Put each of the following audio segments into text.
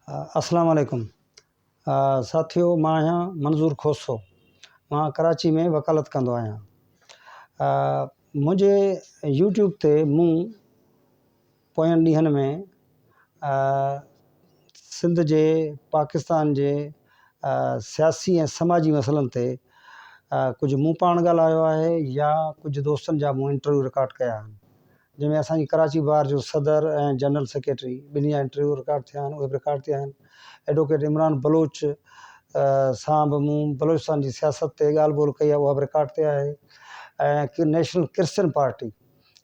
اسلام عليڪم ساٿيو مان آهيان منظور کوسو مان ڪراچي ۾ وڪالت ڪندو آهيان منهنجي يوٽيوب تي مون پوين ڏينهن ۾ سنڌ جي پاڪستان جي سياسي ۽ سماجي مسئلن تي ڪجهه مون پاڻ ڳالهايو آهي يا ڪجهه دوستن جا مون انٽرويو رڪارڊ ڪيا آهن. جنهن ۾ اسان جي ڪراچي بار جو صدر ۽ جنرل سيڪريٽري ٻنهي جا انٽرويو رڪارڊ ٿيا آهن اهي به رڪارڊ ٿيا آهن ايڊووڪيٽ عمران بلوچ سان به مون بلوچستان جي سياست تي ڳالهه ٻولهه ڪئي آهي اها به رڪارڊ تي آهي ۽ نيشنل ڪرسچن پارٽي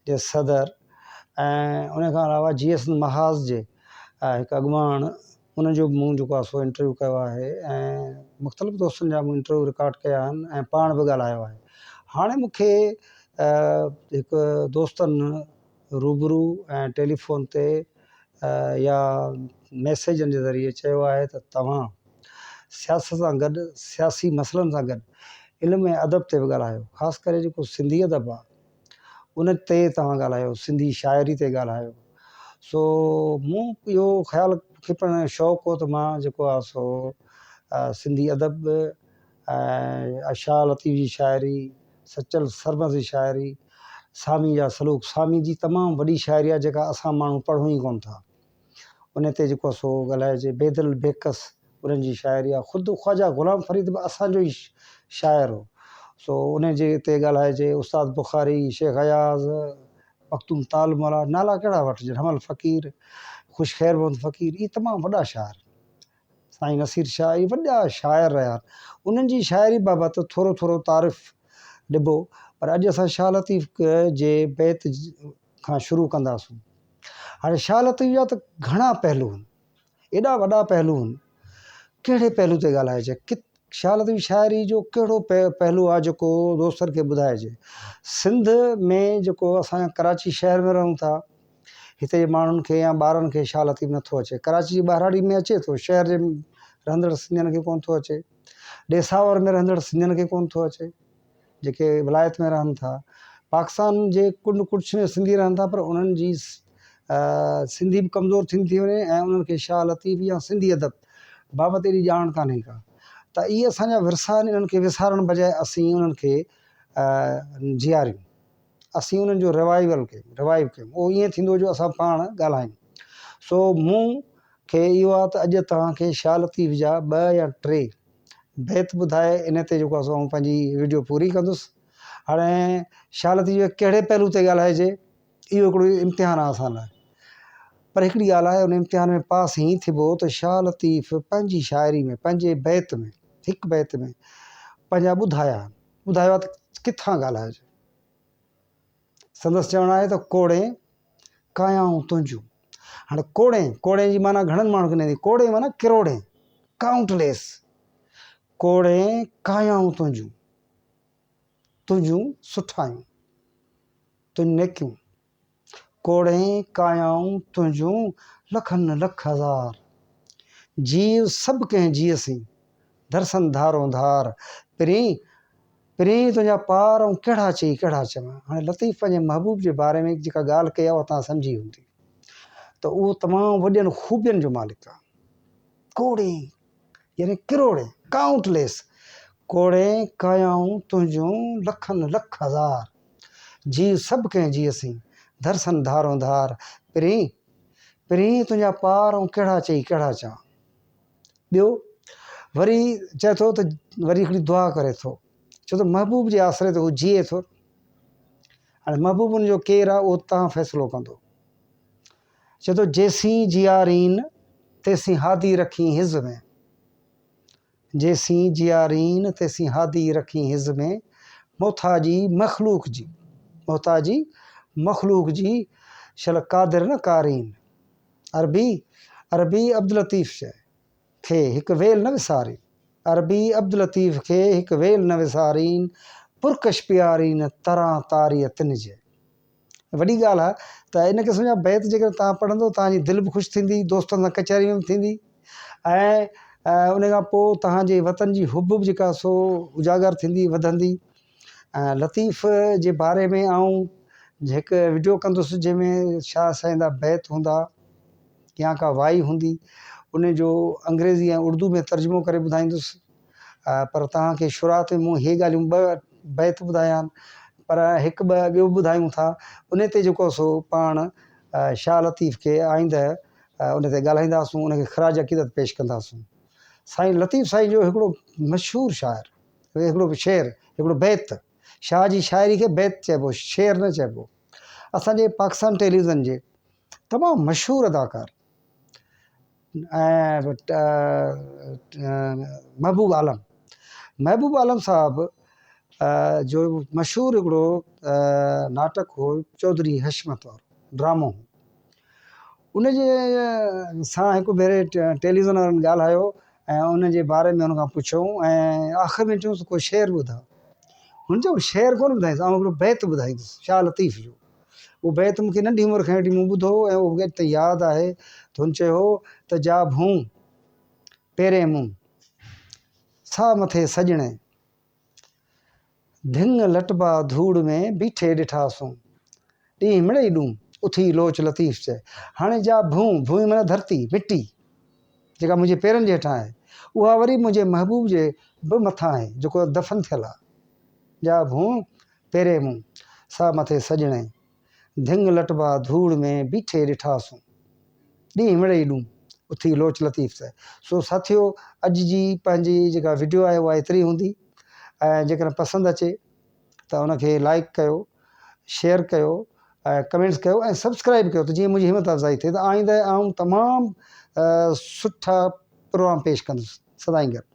جي صدر ۽ ان کان علاوه جي ايس محاذ جي هڪ اڳواڻ ان جو به مون جيڪو آهي سو انٽرويو ڪيو آهي ۽ مختلف دوستن جا مون انٽرويو رڪارڊ ڪيا آهن ۽ پاڻ به ڳالهايو آهي هاڻي مون کي هڪ دوستن روبرو ۽ ٽيليفون تي يا ميسيجن جي ذريعي چيو آهي ته توهان سياست سان گڏ سياسي مسئلن سان گڏ علم ۽ ادب تي به ڳالهايو خاص ڪري جيڪو سنڌي ادب آهي ان تي توهان ڳالهايو سنڌي شاعري تي ڳالهايو سو مون اهو خيال مون کي پڻ شوق هو ته مان جيڪو آهي سو سنڌي ادب ۽ شاهه لطيف جي شاعري سچل سرمست جي شاعري سامي جا سلوڪ سامي جي تمام وڏي شاعري آهي جيڪا اسان ماڻهو پڙهون ئي ڪونه ٿا. ان تي جيڪو آهي سو ڳالهائجي. بيدل بيڪس انهن جي شاعري آهي. خود خواجه غلام فريد به اسان جو ئي شاعر هو سو ان جي تي ڳالهائجي. استاد بخاري، شيخ اياز، مخدوم طالب مولا نالا ڪهڙا وٺجن، حمل فقير، خوش خير محمد فقير اهي تمام وڏا شاعر آهن. سائين نصير شاهه اهي وڏا شاعر رهيا آهن. انهن جي شاعري بابت ٿورو ٿورو تعارف ڏبو پر اڄ اسان شاهه لطيف جي بيت کان شروع ڪنداسون. هاڻي شاهه لطيف جا ته گهڻا پهلو آهن، ايڏا وڏا پهلو آهن، ڪهڙي پهلو تي ڳالهائجي، شاهه لطيف شاعري جو ڪهڙو پهلو آهي جيڪو دوستن کي ٻڌائجي. سنڌ ۾ جيڪو اسان ڪراچي شهر ۾ رهون ٿا، هتي جي ماڻهن کي يا ٻارن کي شاهه لطيف نٿو اچي، ڪراچي جي ٻهراڙي ۾ اچي ٿو، شهر جي رهندڙ سنڌين کي ڪونه ٿو اچي، ڏيساور ۾ رهندڙ سنڌين کي ڪونه ٿو اچي. جيڪي ولايت ۾ رهن ٿا پاڪستان جي ڪنڊ ڪڙڇ ۾ سنڌي رهن ٿا پر انهن جي سنڌي به ڪمزور ٿيندي ٿي وڃي ۽ انهن کي شاهه لطيف يا سنڌي ادب بابت ايڏي ڄاڻ ڪانهي ڪا ته اهي اسان جا ورثا آهن انهن کي وسارڻ بجاء اسين انهن کي جياريون اسين انهن جو ريوائيول ڪيون ريوائيو ڪيون اهو ائين ٿيندو جو اسان پاڻ ڳالهايون سو مون کي اهو آهي ته اڄ توهان کي شاهه لطيف جا ٻه يا ٽي بيت ٻڌائي ان تي جيڪو آهي سو آئون پنهنجي وڊيو پوري ڪندس. هاڻي شاهه لطيف جي ڪهڙي پهلو تي ڳالهائجي اهو هڪڙو امتحان آهي اسان لاء. پر هڪڙي ڳالهه آهي ان امتحان ۾ پاس هيئن ٿبو ته شاهه لطيف پنهنجي شاعري ۾ پنهنجي بيت ۾ هڪ بيت ۾ پنهنجا ٻڌايا آهن ٻڌايو آهي ته ڪٿان ڳالهائجي. سندس چوڻ آهي ته ڪوڙين ڪايائون تنهنجون. هاڻي ڪوڙين، ڪوڙين جي معنيٰ گهڻن ماڻهن کي نه ايندي. ڪوڙين معنيٰ ڪروڙين، ڪائونٽ ليس. ڪوڙين ڪايائون تنهنجون، تنهنجون سٺايون، تنهنجون نيڪيون. ڪوڙين ڪايائون تنهنجون لکن لک هزار. جيء سڀ ڪنهن جيء سين، درسن ڌارون ڌار. پرين پرين تنهنجا پار آئون ڪهڙا چئي ڪهڙا چوان. هاڻي لطيف پنهنجي محبوب جي باري ۾ جيڪا ڳالهه ڪئي آهي اها توهان سمجهي هوندي ته اهو تمام وڏين خوبين جو مالڪ آهي. ڪوڙين يعني ڪروڙين، ڪائونٽ ليس، ڪوڙين ڪايائون تنهنجون لکن لک هزار، جيء سڀ ڪنهن جيء سين، ڌرسن ڌارون ڌار، پرين پرين تنهنجا پار آئون ڪهڙا چئي ڪهڙا چوان. ٻيو وري چئي ٿو ته وري هڪڙي دعا ڪري ٿو ڇو ته محبوب جي آسري تي هو جيئي ٿو هاڻي محبوب ان جو ڪير آهي اهو تان فيصلو ڪندو چئي ٿو جيسين جيارين تيسين هادي رکين his ۾ جيسين جيارين تيسين هادي رکين his ۾ محتاجي مخلوق جي محتاجي مخلوق جي شل قادر نه ڪارين عربي، عربي عبداللطيف کي هڪ ويل نه وسارين. عربي عبداللطيف کي هڪ ويل نه وسارين، پرڪش پيارين تران تاريء تن جي. وڏي ڳالهه آهي ته ان قسم جا بيت جيڪڏهن توهان پڙهندو توهان جي دل به خوش ٿيندي، دوستن سان ڪچهري به ٿيندي ۽ ان کان پوء توهان جي وطن جي حب به جيڪا سو اجاگر ٿيندي وڌندي. ۽ لطيف جي باري ۾ آئون هڪ وڊيو ڪندس جنهن ۾ شاهه سائين جا بيت هوندا يا ڪا وائي هوندي. ان جو انگريزي ۽ اردو ۾ ترجمو ڪري ٻڌائيندس پر توهان کي شروعات ۾ مون هي ڳالهيون ٻه بيت ٻڌايا آهن پر هڪ ٻه ٻيو به ٻڌايون ٿا ان تي جيڪو سو پاڻ شاهه لطيف کي آئنده ان تي ڳالهائينداسون ان کي خراج عقيدت پيش ڪنداسون سائين لطيف سائين جو هڪڙو مشهور شاعر هڪڙو شعر هڪڙو بيت شاهه جي شاعري کي بيت چئبو شعر نه چئبو اسان جي پاڪستان ٽيليوزن جي تمام مشهور اداڪار ۽ محبوب عالم محبوب عالم صاحب جو مشهور هڪڙو ناٽڪ هو چوڌري حشمت وارو ڊرامو هو ان جي سان هڪ ڀيري ٽيليوزن وارن ڳالهايو ۽ ان جي باري ۾ ان کان پڇيو ۽ آخر ۾ چيونس ڪو شعر ٻڌاء هن چيو شعر ڪونه ٻڌائيندس آئون هڪڙو بيت ٻڌائيندس شاهه لطيف جو اهو بيت مون کي ننڍي عمر کان وٺي مون ٻڌو هو ۽ اهو مون کي اڄ تائين ياد آهي ته هن چيو هو ته جا ڀونء پيرين مون، سا مٿي سڄڻي، ڌڱ لٽبا ڌوڙ ۾ بيٺي ڏٺاسون، ڏينهن مڙئي ڏون، اٿي لوچ لطيف چئي. هاڻي جا ڀونء، ڀونء معنيٰ ڌرتي، مٽي، جيڪا منهنجي پيرن جي هيٺان آهي، اها وري منهنجي محبوب جي به مٿان آهي، جيڪو دفن ٿيل آهي. جا ڀونء پيري مون، سا مٿي سڄڻي. ڌڱ لٽبا ڌوڙ ۾، بيٺي ڏٺاسون. ڏينهن مڙئي ڏون، اٿي لوچ لطيف چئي. سو ساٿيو اڄ جي پنهنجي جيڪا وڊيو آهي اها ايتري هوندي ۽ جيڪڏهن پسند اچي ته ان کي لائيڪ ڪيو، شيئر ڪيو ۽ ڪمينٽس ڪيو ۽ سبسڪرائيب ڪيو ته جيئن منهنجي همت افزائي ٿئي ته آئنده آئون تمام سٺا پروگرام پيش ڪندس. سدائين گڏ.